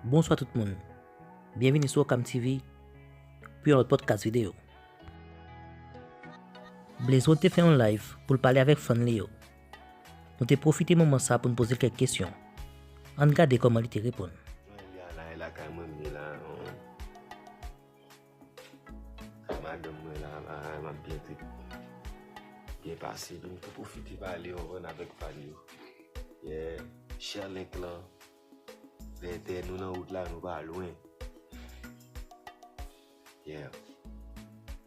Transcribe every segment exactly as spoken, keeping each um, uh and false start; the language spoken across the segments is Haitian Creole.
Bonswa tout moun. Byenvini sou Okam T V pou yon lòt podcast videyo. Blaze One te fè yon live pou l pale avèk fan li yo. Nou te pwofite moman sa pou n poze l kèk kesyon. Ann gade kòman li te reponn. Jwenn li a la, e lakay mwen m ye la, non. Ak madanm mwen la, la, m ap byen trip. Byen pase, nou te pwofite pale, w konprann, avèk fan yo. Yeah, share link lan. Vètè, nou nan wout la, nou pa lwen. Yeah.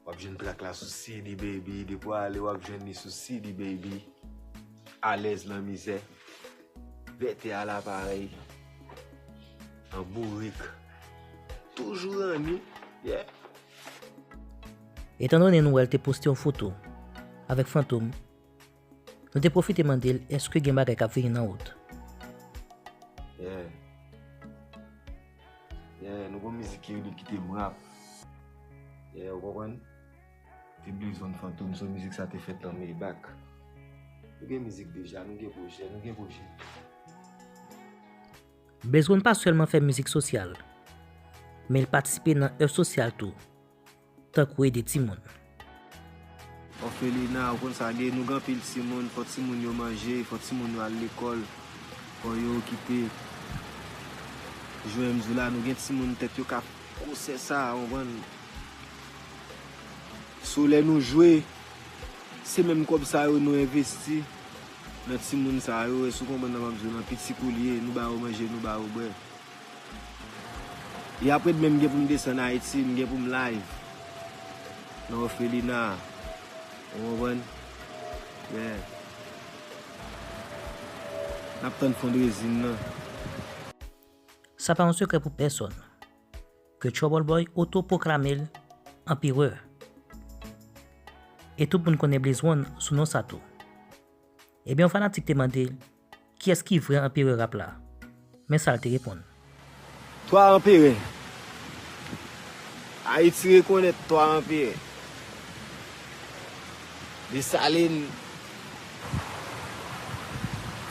W ap jwenn trak la sou C D Baby. Depi w ale, w ap jwenn li sou C D Baby. Alèz nan mizè. Vètè a la parèy. An bourik. Toujou ranni. Yeah. Etandone nou wè l te poste yon foto avèk Fantom, nou te pwofite mande l èske gen bagay k ap vini nan wout. Yeah. Yeah, nou gon mizik ki rele Kite m rap. Yeah, ou konprann? Te Blaze One Fantom, so mizik sa te fèt nan Maybach. Nou gen mizik deja, nou gen pwojè, nou gen pwojè. Blaze One pa sèlman fè mizik sosyal, men l patisipe nan èv sosyal tou, tankou ede timoun. Òfelina, ou konn sa gen, nou gen anpil timoun, fò timoun yo manje, fò timoun yo al lekòl, fò yo okipe. Jan m di w la, nou gen timoun tèt yo ka gwosè sa, ou konprann? So lè nou jwe, se menm kòb sa yo nou envesti nan timoun sa yo, èske w konprann sa m ap di w, nan piti kou l ye, nou ba yo manje, nou ba yo bwè. E apre demen m gen pou m desann Ayiti, m gen pou m live nan òfelina. Ou konprann? Yeah. N ap tann fundraising nan. Sa pa yon sekrè pou pèsonn ke Trouble Boy otopwoklame l anperè. E tout moun konnen Blaze One sou non sa tou. Ebyen, yon fanatik te mande l kiyès ki vrè anperè rap la. Men sa l te reponn. Twa anperè. Ayiti rekonèt twa anperè. Desalin,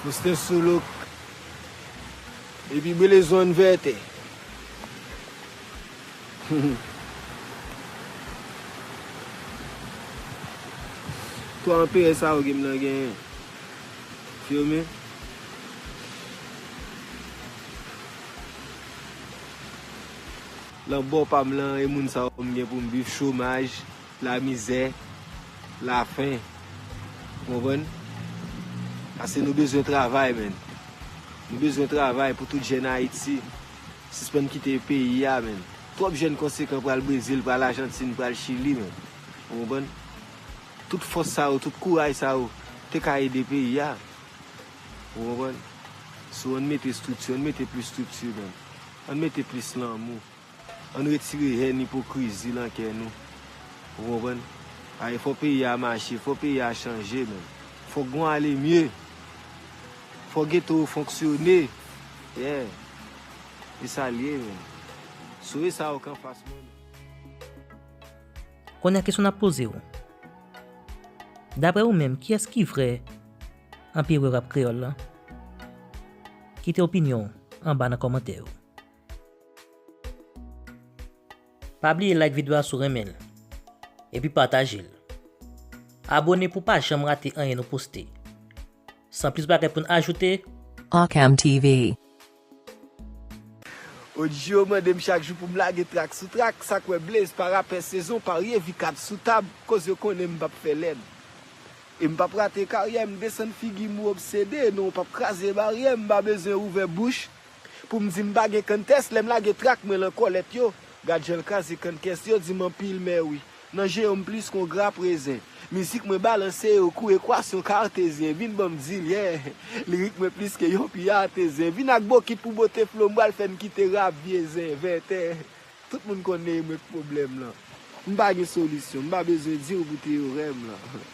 Faustin Soulouk, epi Blaze One Vètè. Twa anperè sa yo ke m nan genyen. Fèmen. Lan bò pa m lan, e moun sa yo m gen pou m viv, chomaj, lamizè, lafen. Ou konprann? Paske nou bezwen travay, menn. Nou bezwen travay pou tout jèn Ayiti sispann kite peyi a, menn. Twòp jèn konsekan pral Brezil, pral Ajantin, pral Chili, menn. Ou konprann? Tout fòs sa yo, tout kouraj sa yo, te ka ede peyi a. Ou konprann? So, ann mete estrikti, ann mete plis estrikti, menn. Ann mete plis lanmou. Ann retire hèn, ipokrizi lan kè nou. Ou konprann? Ay, fò peyi a mache, fò peyi a chanje, menn. Fòk gon ale mye. Fò geto yo fonksyone. Yeah. E sa l ye, menn. So, e sa yo k anfas mwen. Kounye a kesyon n ap poze w. Daprè ou menm, kiyès ki vrè anperè rap kreyòl la? Kite opinyon w anba nan kòmantè yo. Pa bliye like videyo a si w renmen l, epi pataje l. Abone pou w pa janm rate anyen nou poste. San plis bagay pou n ajoute, Okam T V. O G yo mande m chak jou pou m lage trak sou trak, sa k wè Blaze pa rapè sezon, pa rye vi kat sou tab, koz yo konnen m p ap fè lèd. E m p ap rate karyè m, desann figi m ou obsede, non, w p ap kraze baryè, m pa bezwen ouvè bouch pou m di m pa gen kanntès, lè m lage trak mwen lan kòlèt yo, gad jan l kraze kannkès yo, di m anpil mèwi. Nan je yo m plis k on gra prezen. Mizik mwen balanse yo kou ekwasyon kartezyen. Vin ban m di l, yeah. Lirik mwen plis ke yon pi atezyen. Vin ak bokit pou bote flo m pral fè n kite rap vye zen. Vètè. Tout moun konnen e mwen k pwoblèm lan. M pa gen solisyon. M pa bezwen di w pou teyorèm lan.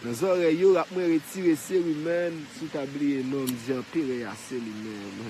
Nan zòrèy yo rap mwen retire seri menn. Si w ta bliye non m di anperè a se li menm.